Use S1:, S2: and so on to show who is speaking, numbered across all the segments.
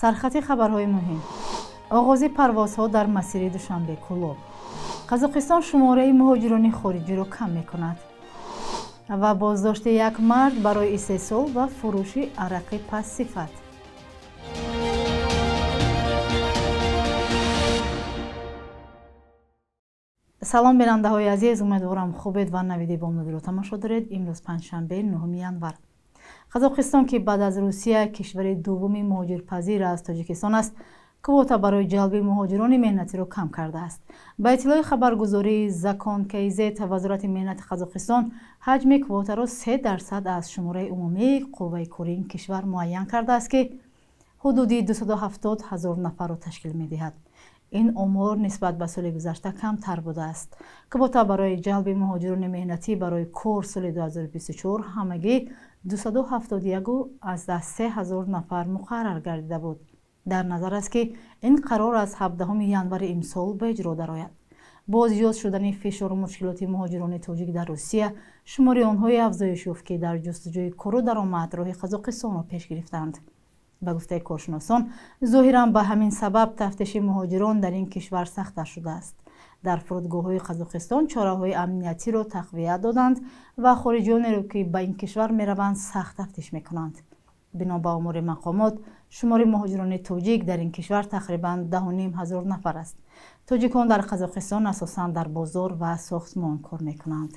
S1: Сархати хабарҳои муҳим. Оғози парвозҳо дар масири Душанбе Кӯлоб. Қазоқистон шумораи муҳоҷирони хориҷиро кам мекунад. Ва боздошти як мард барои истеҳсол ва фурӯши арақи пастсифат. Салом бинандаҳои азиз, умедворам хубед ва навиди бомдодиро тамошо доред. Имрӯз панҷшанбе, 9 январ. Қазоқистон, ки баъд аз Русия кишвари дуввуми муҳоҷирпазир аз Тоҷикистон аст, квота барои ҷалби муҳоҷирони меҳнатиро кам кардааст. Ба иттилои хабаргузории Закон КЗ, Вазорати меҳнати Қазоқистон ҳаҷми квотаро 3% аз шумораи умумии қувваи кории ин кишвар муайян кардааст, ки ҳудуди 270 ҳазор нафарро ташкил медиҳад. Ин омор нисбат ба соли гузашта камтар будааст. Квота барои ҷалби муҳоҷирони меҳнатӣ барои кор соли 2024 ҳамагӣ 271,3 ҳазор нафар муқаррар гардида буд. Дар назар аст, ки ин қарор аз 17 январи имсол ба иҷро дарояд. Бо зиёд шудани фишору мушкилоти муҳоҷирони тоҷик дар Русия, шумори онҳое афзоиш ёфт, ки дар ҷустуҷӯи кору даромад роҳи Қазоқистонро пеш гирифтанд. Ба гуфтаи коршиносон, зоҳиран ба ҳамин сабаб тафтиши муҳоҷирон дар ин кишвар сахттар шудааст. Дар фурудгоҳҳои Қазоқистон чораҳои амниятиро тақвият доданд ва хориҷиёнеро, ки ба ин кишвар мераванд, сахт тафтиш мекунанд. Бино ба омори мақомот, шумори муҳоҷирони тоҷик дар ин кишвар тақрибан 10,5 ҳазор нафар аст. Тоҷикон дар Қазоқистон асосан дар бозор ва сохтмон кор мекунанд.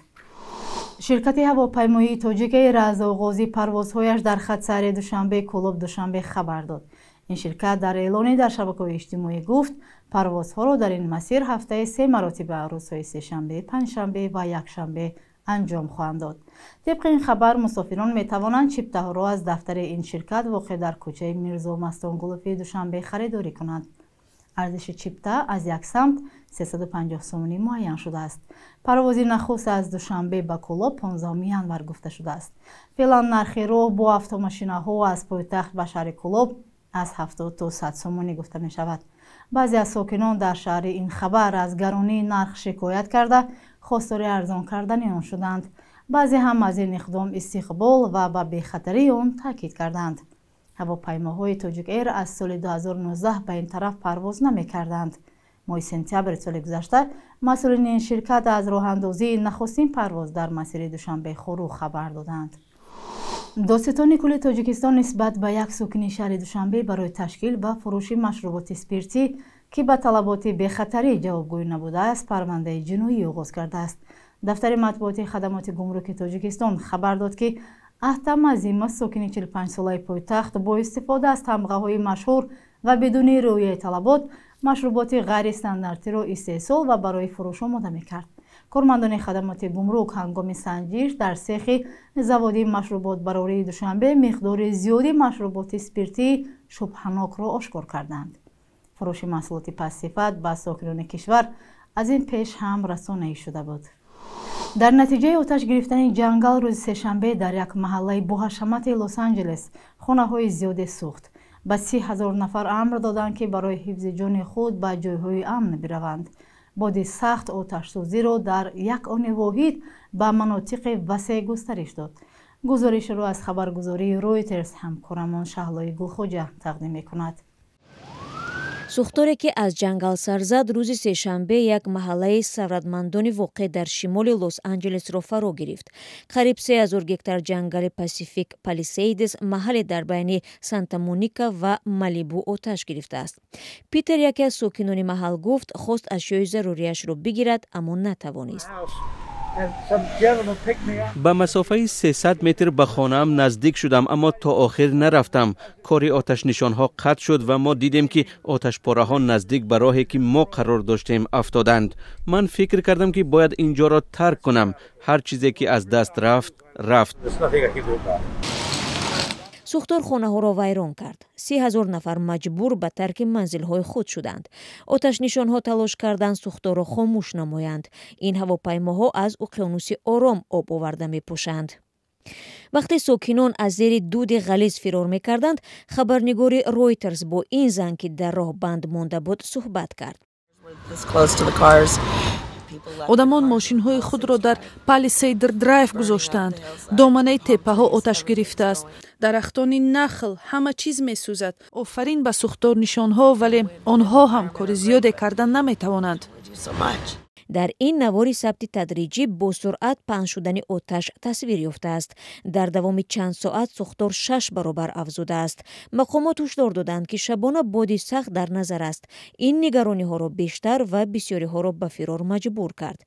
S1: Ширкати ҳавопаймоии Тоҷик Эйр аз оғози парвозҳояш дар хатсайри Душанбе Кӯлоб Душанбе хабар дод. Ин ширкат дар эълоне дар шабакаҳои иҷтимоӣ гуфт, парвозҳоро дар ин масир ҳафтаи се маротиба рӯзҳои сешанбе, панҷшанбе ва якшанбе анҷом хоҳанд дод. Тибқи ин хабар, мусофирон метавонанд чиптаҳоро аз дафтари ин ширкат воқеъ дар кӯчаи Мирзо Мастонгулови Душанбе харидорӣ кунанд. Арзиши чипта аз як самт 350 сомонӣ муайян шудааст. Парвози нахуст аз Душанбе ба Кӯлоб 15 январ гуфта шудааст. Феълан нархи роҳ бо автомошинаҳо аз пойтахт ба шаҳри Кӯлоб аз 70 то 100 сомонӣ гуфта мешавад. Баъзе аз сокинон дар шаҳри ин хабар аз гаронии нарх шикоят карда, хостори арзон кардани он шуданд. Баъзе ҳам аз ин иқдом истиқбол ва ба бехатарии он таъкид карданд. Ҳавопаймоҳои Тоҷик Эйр аз соли 2019 ба ин тараф парвоз намекарданд. Моҳи сентябри соли гузашта масъулини ин ширкат аз роҳандозии нахустин парвоз дар масири Душанбе Хоруғ хабар доданд. Додситони кулли Тоҷикистон нисбат ба як сокини шаҳри Душанбе барои ташкил ва фурӯши машруботи спиртӣ, ки ба талаботи бехатарӣ ҷавобгӯӣ набудааст, парвандаи ҷиноӣ оғоз кардааст. Дафтари матбуоти хадамоти гумруки Тоҷикистон хабар дод, ки Аҳтам Азимов, сокини 45-солаи пойтахт, бо истифода аз тамғаҳои машҳур ва бидуни риояи талабот машруботи ғайристандартиро истеҳсол ва барои фурӯш омода мекард. Кормандони хадамоти гумрук ҳангоми санҷиш дар сехи заводи машруботбарории Душанбе миқдори зиёди машруботи спиртии шубҳанокро ошкор карданд. Фурӯши маҳсулоти пастсифат ба сокинони кишвар аз ин пеш ҳам расонаӣ шуда буд. Дар натиҷаи оташ гирифтани ҷангал рӯзи сешанбе дар як маҳаллаи боҳашамати Лос-Анҷелес хонаҳои зиёде сӯхт. Ба 30 ҳазор нафар амр доданд, ки барои ҳифзи ҷони худ ба ҷойҳои амн бираванд. Боди сахт оташсӯзиро дар як они воҳид ба манотиқи васеъ густариш дод. Гузоришро аз хабаргузории Ройтерс ҳамкорамон Шаҳлои Гулхоҷа тақдим мекунад.
S2: Сӯхторе, ки аз ҷангал сар зад, рӯзи сешанбе як маҳаллаи сарватмандони воқеъ дар шимоли Лос-Анҷелесро фаро гирифт. Қариб 3000 гектар ҷангали Пасифик Палисейдес, маҳалле дар байни Санта Моника ва Малибу, оташ гирифтааст. Питер, яке аз сокинони маҳал, гуфт, хост ашёи заруриашро бигирад, аммо натавонист.
S3: Ба масофаи 300 метр ба хонаам наздик шудам, аммо то охир нарафтам. Кори оташнишонҳо қатъ шуд ва мо дидем, ки оташпораҳо наздик ба роҳе, ки мо қарор доштем, афтоданд. Ман фикр кардам, ки бояд ин ҷоро тарк кунам. Ҳар чизе ки аз даст рафт, рафт.
S2: Сӯхтор хонаҳоро вайрон кард. 30 000 нафар маҷбур ба тарки манзилҳои худ шуданд. Оташнишонҳо талош карданд сӯхторро хомӯш намоянд. Ин ҳавопаймоҳо аз уқёнуси Ором об оварда мепошанд. Вақте сокинон аз зери дуди ғализ фирор мекарданд, хабарнигори Ройтерс бо ин зан, ки дар роҳ банд монда буд, суҳбат кард.
S4: Одамон мошинҳои худро дар Палисейдер Драйв гузоштаанд. Доманаи теппаҳо оташ гирифтааст. Дарахтони нахл, ҳама чиз месӯзад. Офарин ба сӯхторнишонҳо, вале онҳо ҳам кори зиёде кардан наметавонанд.
S2: Дар ин навори сабти тадриҷӣ бо суръат паҳн шудани оташ тасвир ёфтааст. Дар давоми чанд соат сӯхтор 6 баробар афзудааст. Мақомот ҳушдор доданд, ки шабона боди сахт дар назар аст. Ин нигарониҳоро бештар ва бисёриҳоро ба фирор маҷбур кард.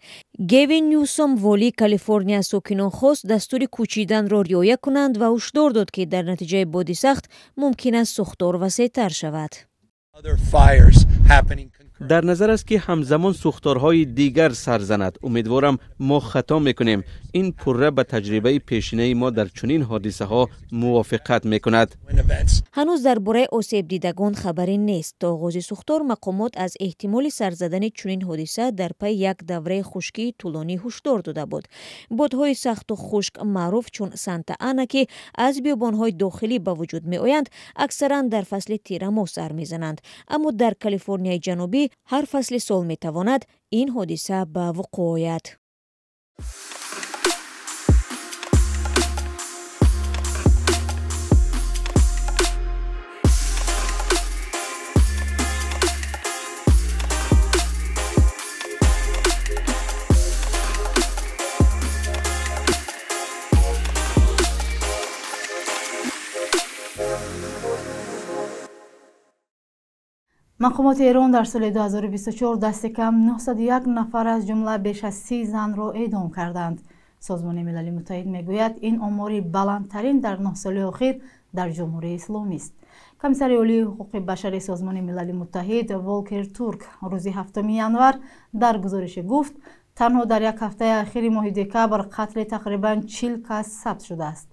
S2: Гевин Ньюсом, волии Калифорния, сокинон хост дастури кӯчиданро риоя кунанд ва ҳушдор дод, ки дар натиҷаи боди сахт мумкин аст сӯхтор васеътар шавад.
S3: Дар назар аст, ки ҳамзамон сӯхторҳои дигар сар занад. Умедворам, мо хато мекунем. Ин пурра ба таҷрибаи пешинаи мо дар чунин ҳодисаҳо мувофиқат мекунад.
S2: Ҳанӯз дар бораи осебдидагон хабаре нест. То оғози сӯхтор мақомот аз эҳтимоли сар задани чунин ҳодиса дар пайи як давраи хушкии тӯлонӣ ҳушдор дода буд. Бодҳои сахту хушк, маъруф чун Санта Ана, ки аз биёбонҳои дохилӣ ба вуҷуд меоянд, аксаран дар фасли тирамоҳ сар мезананд. Аммо дар Калифорнияи Ҷанубӣ ҳар фасли сол метавонад ин ҳодиса ба вуқӯъ ояд.
S1: Мақомоти Эрон дар соли 2024 дасти кам 901 нафар, аз ҷумла беш аз 30 занро эъдом карданд. Созмони Милали Муттаҳид мегӯяд, ин омори баландтарин дар 9 соли охир дар Ҷумҳурии Исломист. Комиссари олии ҳуқуқи башари Созмони Милали Муттаҳид Волкер Турк рӯзи 7 январ дар гузорише гуфт, танҳо дар як ҳафтаи ахири моҳи декабр қатли тақрибан 40 кас сабт шудааст.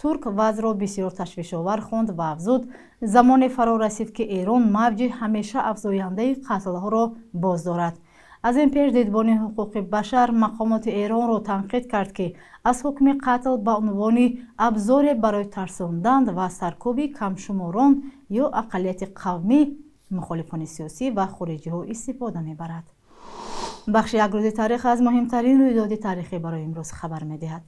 S1: Турк вазъро бисёр ташвишовар хонд ва афзуд, замоне фаро расид, ки Эрон мавҷи ҳамеша афзояндаи қатлҳоро боз дорад. Аз ин пеш дидбони ҳуқуқи башар мақомоти Эронро танқид кард, ки аз ҳукми қатл ба унвони абзоре барои тарсондан ва саркӯби камшуморон ё ақаллияти қавмӣ, мухолифони сиёсӣ ва хориҷиҳо истифода мебарад. Бахши як рӯзи таърих аз муҳимтарин рӯйдоди таърихӣ барои имрӯз хабар медиҳад.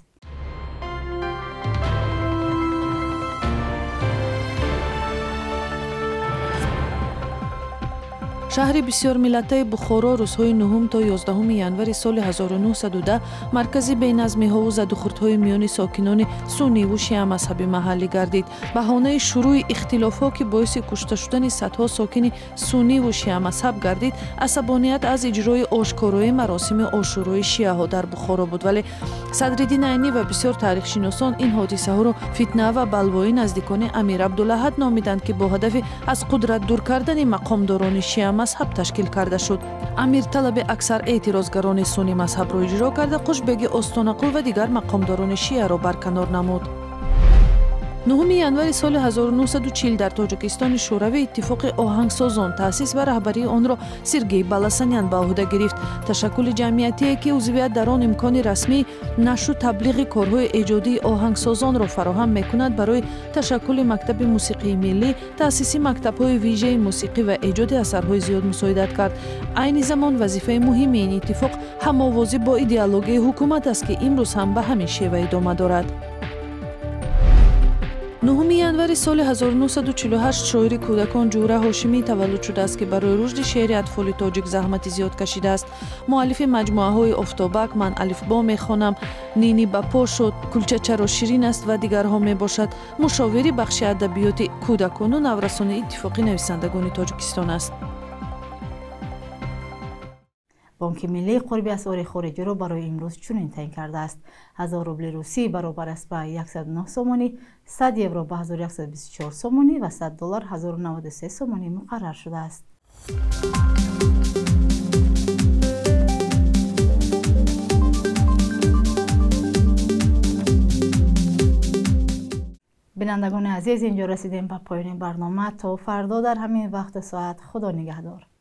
S4: Шаҳри бисёрмиллатаи Бухоро рӯзҳои 9 то 11 январи соли 1910 маркази беназмиҳову задухӯрдҳои миёни сокинони сунниву шиамазҳаби маҳаллӣ гардид. Баҳонаи шурӯи ихтилофҳо, ки боиси кушта шудани садҳо сокини сунниву шиамазҳаб гардид, асабоният аз иҷрои ошкорои маросими ошӯрои шиаҳо дар Бухоро буд. Вале Садриддин Айнӣ ва бисёр таърихшиносон ин ҳодисаҳоро фитна ва балвои наздикони Амир Абдулаҳад номиданд, ки бо ҳадафи аз қудрат дур кардани мақомдорони шиа мазҳаб ташкил карда шуд. Амир талаби аксар эътирозгарони сунни мазҳабро иҷро карда, Қушбеги Остонақул ва дигар мақомдорони шиаро барканор намуд. 9 январи соли 1940 дар Тоҷикистони Шӯравӣ иттифоқи оҳангсозон таъсис ва раҳбарии онро Сергей Баласанян ба ӯҳда гирифт. Ташаккули ҷамъиятие, ки узвият дар он имкони расмии нашру таблиғи корҳои эҷодии оҳангсозонро фароҳам мекунад, барои ташаккули мактаби мусиқии миллӣ, таъсиси мактабҳои вижаи мусиқӣ ва эҷоди асарҳои зиёд мусоидат кард. Айни замон вазифаи муҳими ин иттифоқ ҳамовозӣ бо идеологияи ҳукумат аст, ки имрӯз ҳам ба ҳамин шева идома дорад. 9 январи соли 1948 шоири кӯдакон Ҷура Ҳошимӣ таваллуд шудааст, ки барои рушди шеъри атфоли тоҷик заҳмати зиёд кашидааст. Муаллифи маҷмӯаҳои Офтобак, Ман алифбо мехонам, Нини ба по шуд, Кулча чаро ширин аст ва дигарҳо мебошад. Мушовири бахши адабиёти кӯдакону наврасони Иттифоқи нависандагони Тоҷикистон аст.
S1: Бонки Миллӣ қурби асъори хориҷиро барои имрӯз чунин таъин кардааст. 1000 рубли русӣ баробар аст ба 109 сомонӣ, 100 евро ба 1124 сомонӣ ва 100 доллар 1093 сомонӣ муқаррар шудааст. Бинандагони азиз, инҷо расидем ба поёни барнома. То фардо дар ҳамин вақту соат, Худо нигаҳдор.